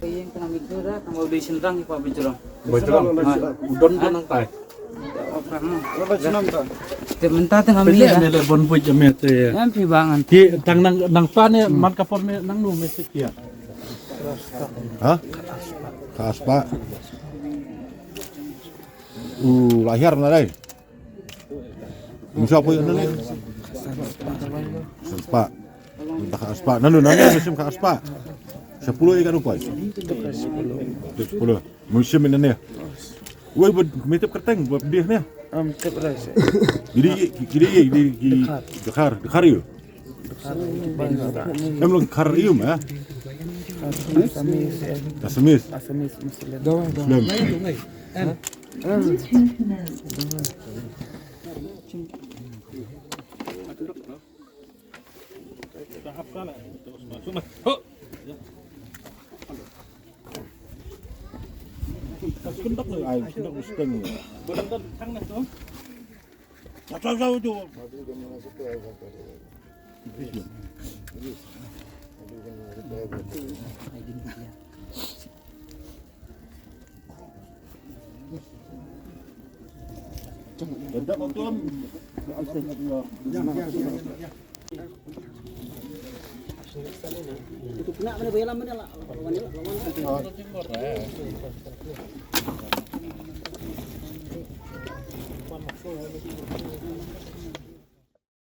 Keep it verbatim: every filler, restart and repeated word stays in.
Ïing tang mih tu dah, tang ba u dei shynrang ïa pa Bajrong. Bajrong. Ha. U don tu nangtai. Te mynta tang mih dah. Phi leh ban buit ïa me te. Em phi ba ngan. Ki tang nang, nangta ne man ka por me nangno me sik ïa. Ha? Ka Aspah. U la hiar na dei. Mynta poi ïa nane? Ka Aspah. Mynta ka Aspah. Nanu nane mynsiem ka Aspah. Sa pule ïa kano poi? Sa pule. Mynsiem ïa nane. Wei bad me tip kyrteng bad dih ne. Am tip ra sa. Iri iri iri iri. Dkhar. Dkhar ïa. Em long Dkhar ïa ma. Assamese. Assamese. Assamese Muslim. Muslim.